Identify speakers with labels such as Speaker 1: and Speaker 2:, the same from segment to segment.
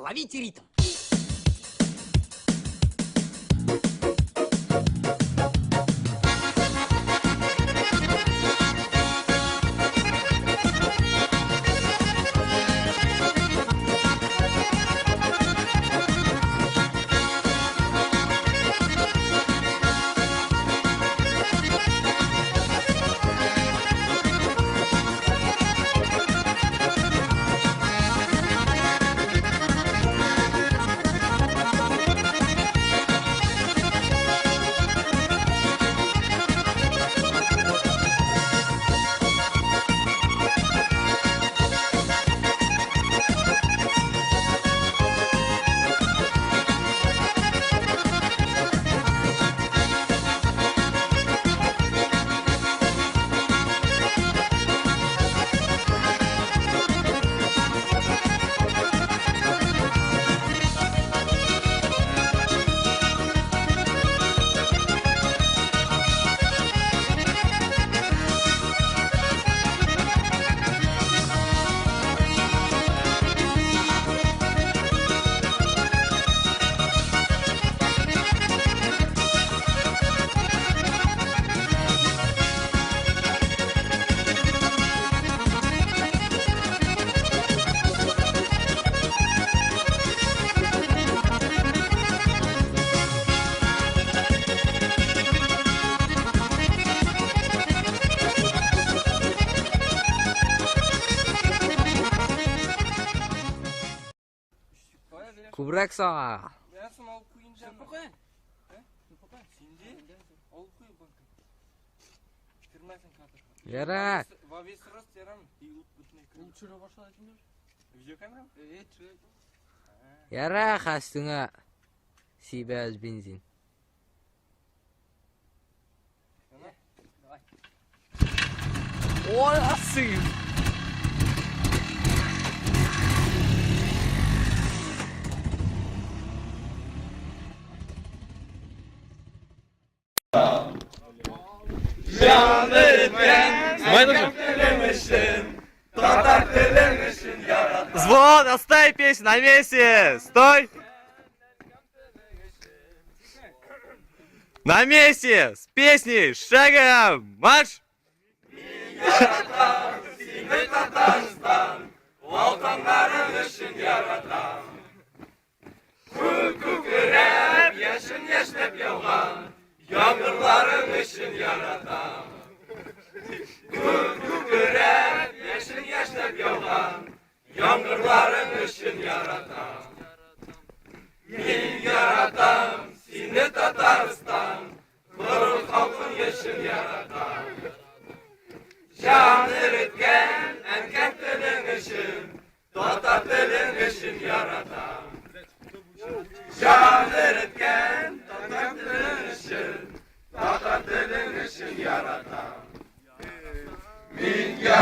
Speaker 1: Ловите ритм.
Speaker 2: Күбрәк саңа. Ярар. Ярар, хастыңа сибәз бензин. Ой, сын!
Speaker 3: Звон, оставь песню на месте! Стой! На месте! С песней! Шагом! Марш!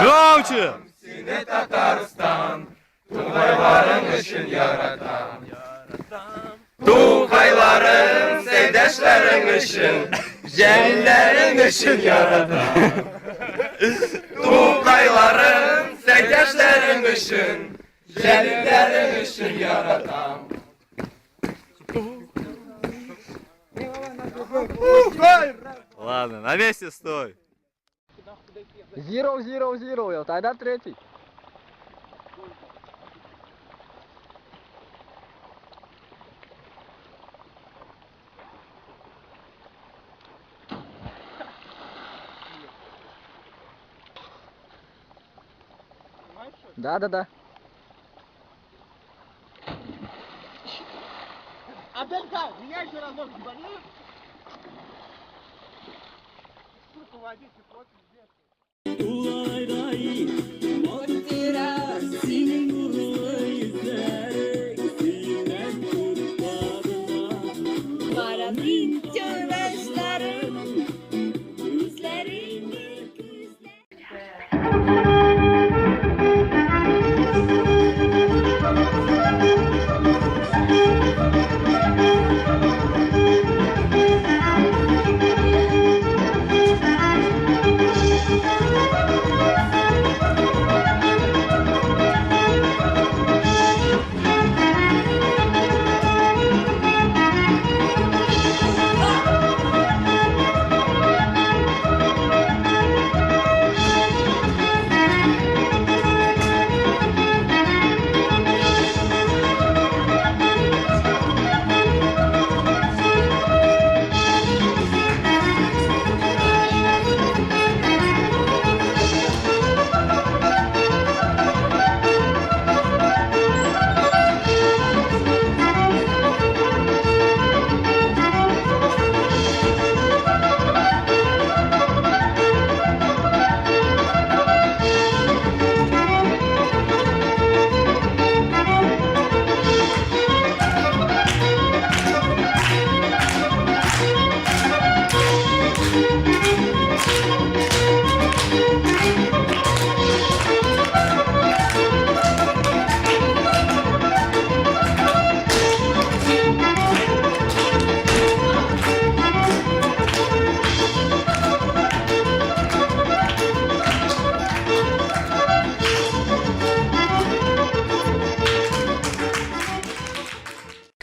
Speaker 3: Громче!
Speaker 4: Тугайларың, сәйдәшләрең өчен, җәлилләрең өчен яратам. Тугайларың, сәйдәшләрең өчен, җәлилләрең өчен яратам.
Speaker 3: Ладно, на месте стой!
Speaker 2: Zero, zero, zero, тогда третий. Да, да, да.
Speaker 5: Аделька, меня еще разок ебани. Сука, водите, вот пиздец.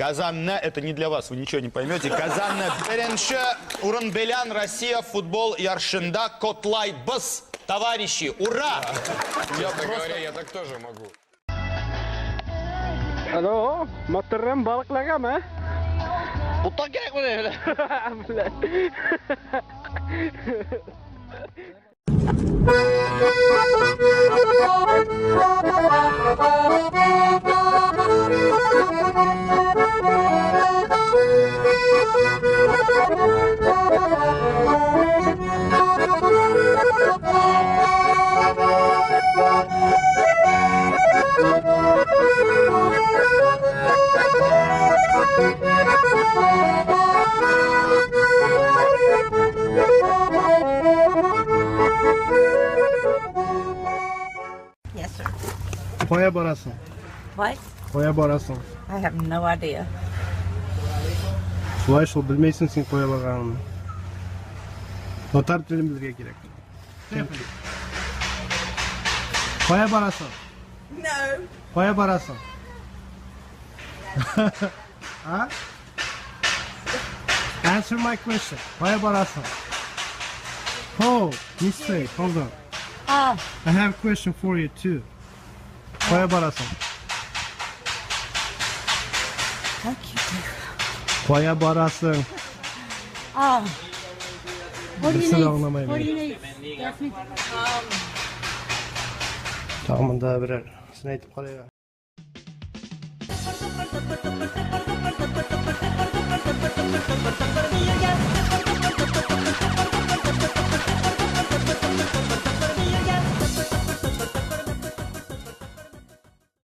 Speaker 1: Казанна, это не для вас, вы ничего не поймете. Казанна беренче урын белән Россия футбол ярышында котлайбыз. Товарищи, ура!
Speaker 6: Честно говоря, я так тоже могу.
Speaker 5: Alo, motordan balıqlarga
Speaker 4: Buttan kerak buni.
Speaker 7: Yes, sir.
Speaker 5: Кая барасың?
Speaker 7: What?
Speaker 5: Кая барасың?
Speaker 7: I have no idea.
Speaker 5: Шулай шул белмисең син кая барганыңны. Татар телен белергә кирәк. Кая барасың?
Speaker 7: No.
Speaker 5: Кая барасың? А? Answer my question. Кая барасың? Oh, mistake. Hold on.
Speaker 7: Ah,
Speaker 5: I have a question for you too. Кая барасың?
Speaker 7: fuck you too.
Speaker 5: Кая барасың?
Speaker 7: Ah. What do you
Speaker 5: Берсе дә
Speaker 7: need?
Speaker 5: аңламыйм
Speaker 7: What do
Speaker 5: мин.
Speaker 7: you need? Ask me.
Speaker 5: Тагын монда берәр син әйтеп карыйк.